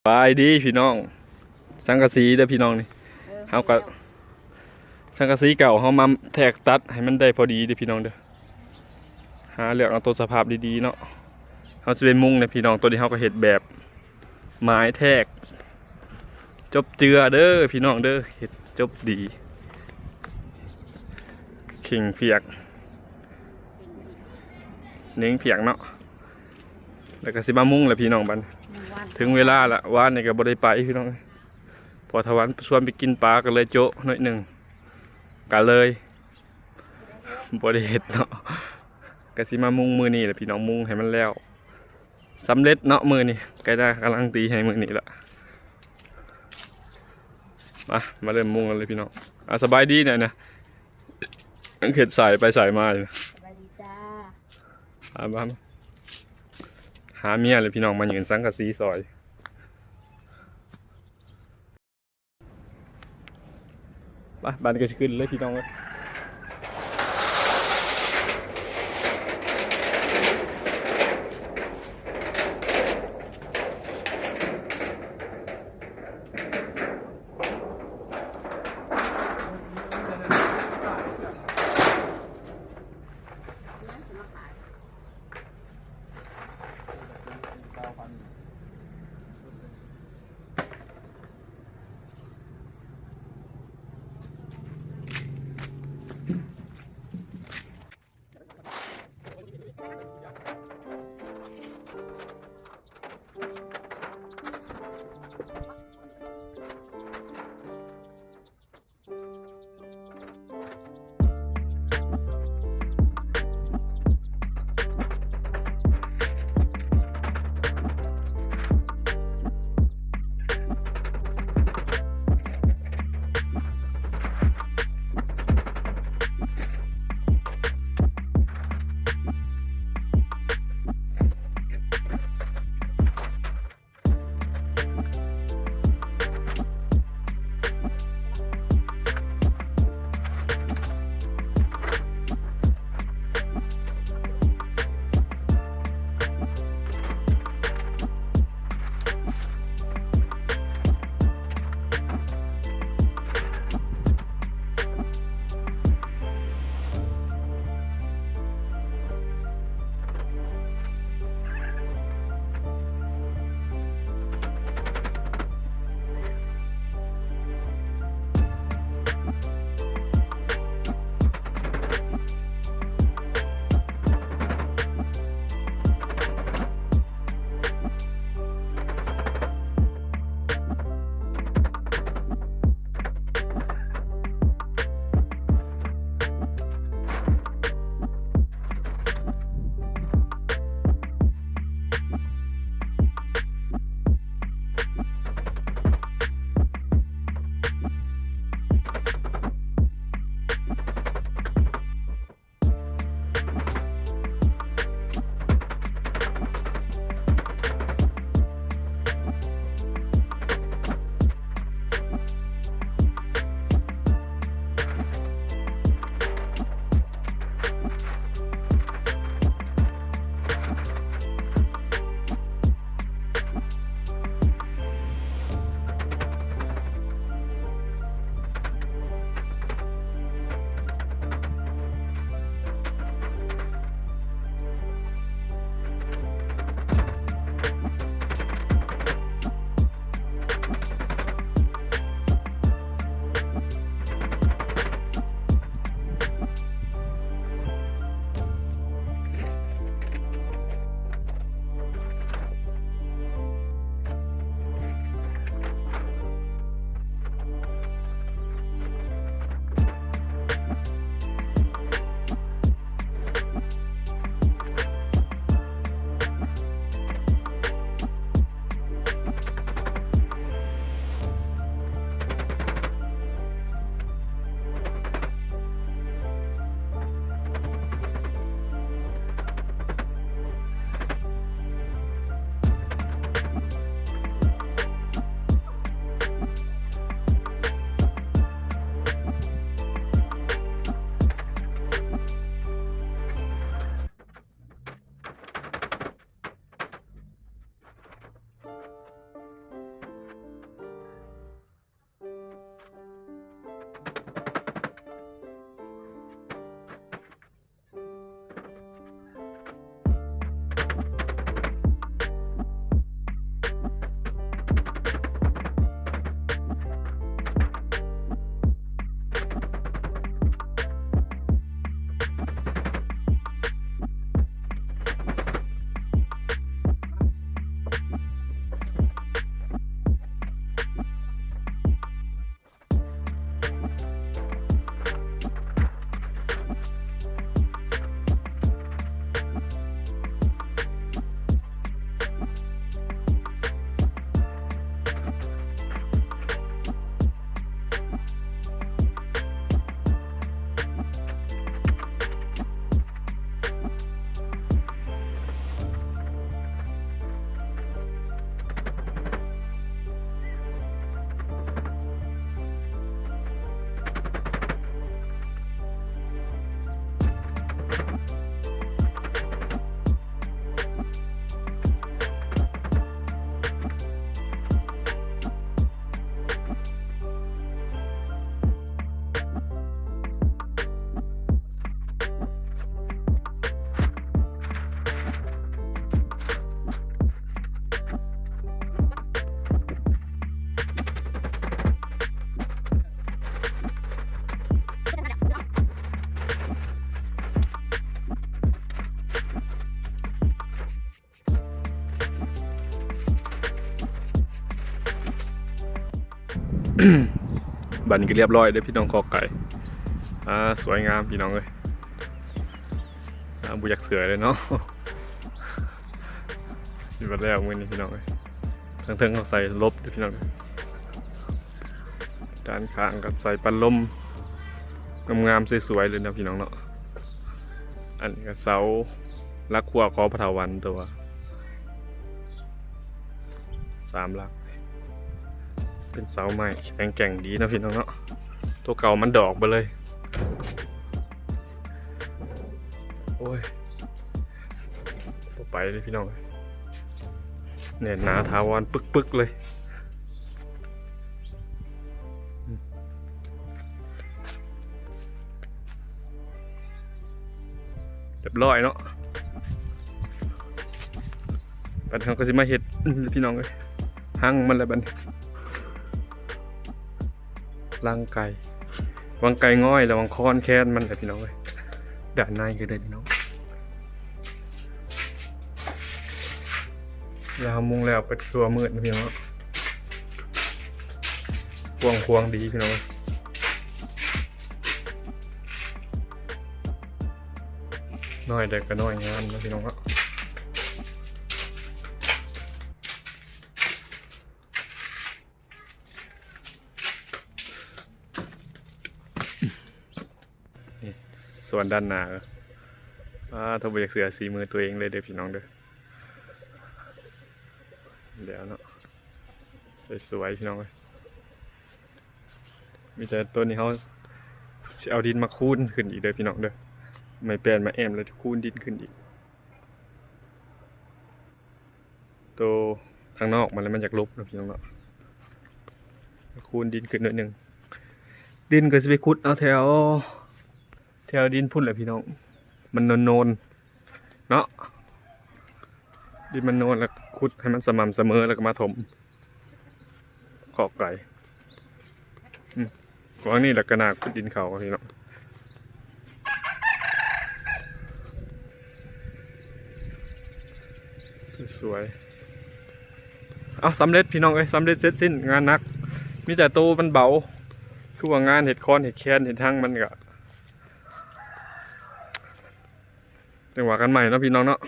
ບາຍດີພີ່ນ້ອງ ສັງກະສີເດີພີ່ນ້ອງນີ້ ເອີ ເຮົາກໍ ສັງກະສີເກົ່າເຮົາມາແທກຕັດໃຫ້ມັນໄດ້ພໍດີເດີພີ່ນ້ອງເດີ ຫາເລືອກເອົາຕົວສະພາບດີໆເນາະ ເຮົາຊິໄປມຸງນະພີ່ນ້ອງ ໂຕນີ້ເຮົາກໍເຮັດແບບ ໝາຍແທກ ຈົບເຈື່ອເດີພີ່ນ້ອງເດີ ເຮັດຈົບດີ ເຄັ່ງຜຽກ ເໜັງຜຽກເນາະ ແລ້ວກໍຊິມາມຸງແຫຼະພີ່ນ້ອງບັດ ເຖິງເວລາລະ ວານນີ້ກໍບໍ່ໄດ້ໄປພີ່ນ້ອງ ເພາະທະວັນຊວນໄປກິນປາ ກໍເລີຍໂຈະໜ້ອຍໜຶ່ງ ກໍເລີຍບໍ່ໄດ້ເຮັດເນາະ ກໍຊິມາມຸງມື້ນີ້ແຫຼະພີ່ນ້ອງ ມຸງໃຫ້ມັນແລ້ວ ສຳເລັດເນາະມື້ນີ້ ໄກ່ນາກຳລັງຕີໃຫ້ມື້ນີ້ລະ ມາ ມາເລີ່ມມຸງກັນເລີຍພີ່ນ້ອງ ອ່າ ສະບາຍດີແດ່ນະ ຍັງເຮັດສາຍໄປສາຍມາຢູ່ ສະບາຍດີຈ້າ ມາ ມາ ຫາເມຍເລີຍພີ່ນ້ອງ ມາຢືນສັງກະສີຊ່ອຍ ໄປ ບາດນີ້ກໍຊິຂຶ້ນເລີຍພີ່ນ້ອງເອີຍ. ບັດນີ້ກໍລຽບຮ້ອຍເດີ້ພີ່ນ້ອງ ຄອກໄກ່ ອ່າ ສວຍງາມພີ່ນ້ອງເອີຍ ອ່າ ບໍ່ຢາກເຊື່ອເລີຍເນາະ ຊິວ່າແລ້ວມື້ນີ້ພີ່ນ້ອງເອີຍ ທາງເທິງເຮົາໃສ່ລົບເດີ້ພີ່ນ້ອງ ດ້ານຂ້າງກໍໃສ່ປັດລົມ ງາມໆ ສວຍໆ ເລີຍເນາະພີ່ນ້ອງເນາະ ອັນນີ້ກໍເສົາຫຼັກຂົວຂອງພະເຖົາວັນຕົວ ສາມຫຼັກ ເປັນເສົາໄມ້ແຂງແກ່ງດີເນາະພີ່ນ້ອງເນາະ ຕົວເກົ່າມັນດອກເບິດເລີຍ ໂອ້ຍ ບໍ່ໄປເລີຍພີ່ນ້ອງ ແໜ້ນໜາຖາວອນປຶກໆ ເລີຍ. ຮຽບຮ້ອຍເນາະ ບັດເຮົາກໍຊິມາເຮັດ ພີ່ນ້ອງເອີຍ ຮັງມັນແຫຼະບັດນີ້ ລັງໄກ່ ວັງໄກ່ງອຍ ລະວັງຄອນແຄນມັນແຫຼະພີ່ນ້ອງເອີຍ ດ້ານໃນກໍໄດ້ພີ່ນ້ອງ ແລ້ວເຮົາມຸງແລ້ວໄປທົ່ວມືດນະພີ່ນ້ອງເນາະ ກວ້າງຂວາງດີພີ່ນ້ອງເອີຍ ນ້ອຍແຕ່ກໍນ້ອຍງາມນະພີ່ນ້ອງເນາະ. ນີ້ ສ່ວນດ້ານໜ້າ ອາ ຖ້າບໍ່ຢາກເຊື່ອສີມືຕົວເອງເລີຍເດີ້ພີ່ນ້ອງເດີ້ ແລ້ວເນາະ ສວຍໆ ພີ່ນ້ອງເອີຍ ມີແຕ່ໂຕນີ້ເຮົາຊິເອົາດິນມາຄູນຂຶ້ນອີກເດີ້ພີ່ນ້ອງເດີ້ ໄມ້ແປ້ນມາແອ້ມ ແລ້ວຄູນດິນຂຶ້ນອີກ. ໂຕທາງນອກມັນແລ້ວ ມັນຢາກລົບເນາະພີ່ນ້ອງເນາະ ຄູນດິນຂຶ້ນໜ້ອຍໜຶ່ງ ດິນກໍຊິໄປຂຸດເອົາແຖວ ແຖວດິນພຸ້ນແຫຼະພີ່ນ້ອງ ມັນໂນນໆ ເນາະ ດິນມັນໂນນ ແລ້ວຂຸດໃຫ້ມັນສະໝ່ຳສະເໝີ ແລ້ວກໍມາຖົມ ຄອກໄກ່ ອືມ ວາງນີ້ແຫຼະກະໜ້າຂຸດດິນເຂົ້າພີ່ນ້ອງ ສວຍໆ ເອົາ ສຳເລັດພີ່ນ້ອງເອີຍ ສຳເລັດເສັດສິ້ນງານໜັກ ມີແຕ່ໂຕມັນເບົາ ຄືວ່າງານເຮັດຄອນເຮັດແຄນເຮັດຮັງມັນກະ ຈັ່ງວ່າກັນໃໝ່ເນາະພີ່ນ້ອງເນາະ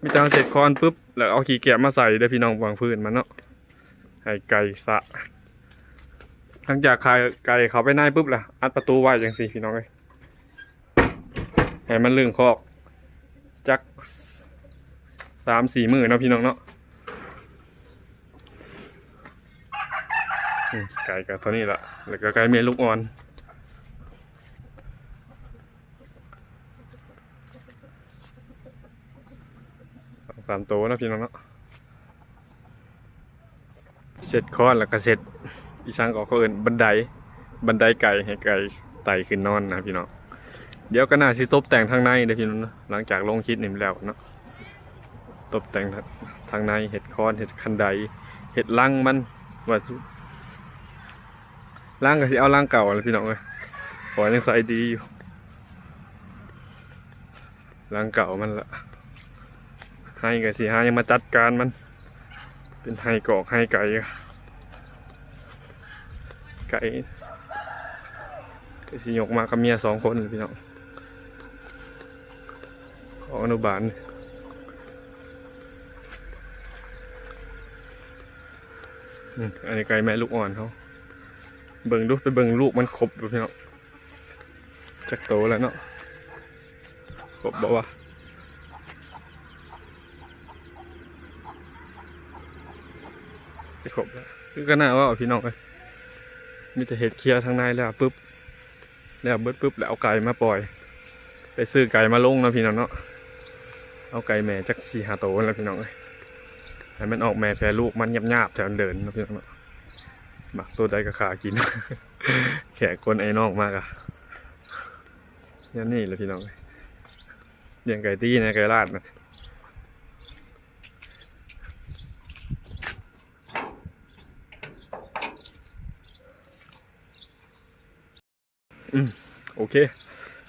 ມີແຕ່ເຮົາເສັດຄອນປຶບ ແລ້ວເອົາຂີ້ແກບມາໃສ່ເດີ້ພີ່ນ້ອງ ວາງພື້ນມັນເນາະ ໃຫ້ໄກ່ສະ ຫຼັງຈາກໄກ່ເຂົ້າໄປໃນປຶບລະ ອັດປະຕູໄວ້ຈັ່ງຊີ້ພີ່ນ້ອງເອີຍ ໃຫ້ມັນລຶ້ງຄອກຈັກສາມສີ່ມື້ເນາະພີ່ນ້ອງເນາະ ອືມ ໄກ່ກໍເທົ່ານີ້ລະ ແລ້ວກໍໄກ່ແມ່ລູກອ່ອນ ສອງສາມໂຕເນາະພີ່ນ້ອງເນາະ ເສັດຄອນແລ້ວກໍເສັດ ອີ່ຫຍັງກໍເຂົາເອີ້ນບັນໄດ ບັນໄດໄກ່ ໃຫ້ໄກ່ໄຕ່ຂຶ້ນນອນນະພີ່ນ້ອງ ດຽວກໍໜ້າຊິຕົບແຕ່ງທາງໃນເດີ້ພີ່ນ້ອງເນາະ ຫຼັງຈາກລົງຄລິບນີ້ແລ້ວເນາະ ຕົບແຕ່ງທາງໃນ ເຮັດຄອນ ເຮັດຄັນໄດ ເຮັດລັງມັນ ວ່າ ຫຼັງກໍຊິເອົາຫຼັງເກົ່າແຫຼະພີ່ນ້ອງເອີຍ ເພາະວ່າຍັງໃຊ້ດີຢູ່ ຫຼັງເກົ່າມັນລະ ໄຮ່ກໍຊິຫາຍັງມາຈັດການມັນ ເປັນໄຮ່ກອກໄຮ່ໄກ່ ໄກ່ ກໍຊິຍົກມາກັບເມຍສອງຄົນແຫຼະພີ່ນ້ອງ ຂອງອະນຸບານ ອືມ ອັນນີ້ໄກ່ແມ່ລູກອ່ອນເຮົາ ເບິ່ງດູ ໄປເບິ່ງລູກມັນຄົບດູພີ່ນ້ອງ ຈັກໂຕແລ້ວເນາະ ຄົບບໍ່ວະ ຄົບແລ້ວ ຄືກະໜ້າເວົ້າພີ່ນ້ອງເອີຍ ມີແຕ່ເຮັດເຄຍທາງໃນແລ້ວປຶບ ແລ້ວເບິດປຶບ ແລ້ວເອົາໄກ່ມາປ່ອຍ ໄປຊື້ໄກ່ມາລົງເນາະພີ່ນ້ອງເນາະ ເອົາໄກ່ແມ່ຈັກສີ່ຫ້າໂຕຫັ້ນແຫຼະພີ່ນ້ອງເອີຍ ໃຫ້ມັນອອກແມ່ແຜ່ລູກມັນຫຍາບໆ ແຖວເດີ່ນເນາະພີ່ນ້ອງເນາະ ມັກໂຕໃດກໍຂ້າກິນ ແຂກຄົນໄອ້ນ້ອງມາກະ ແນວນີ້ແຫຼະພີ່ນ້ອງເອີຍ ລ້ຽງໄກ່ຕີນະ ໄກ່ລາດນະ ອືມ ໂອເຄ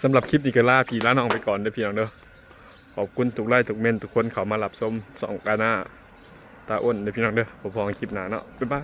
ສຳລັບຄລິບນີ້ກໍລາພີ່ລານ້ອງໄປກ່ອນເດີ້ພີ່ນ້ອງເດີ້ ຂອບຄຸນທຸກໄລ້ທຸກເມັ້ນທຸກຄົນເຂົ້າມາຮັບຊົມຊ່ອງການາຕາອ້ນເດີ້ພີ່ນ້ອງເດີ້ ພົບກັນຄລິບໜ້າເນາະ ບາຍບາຍ.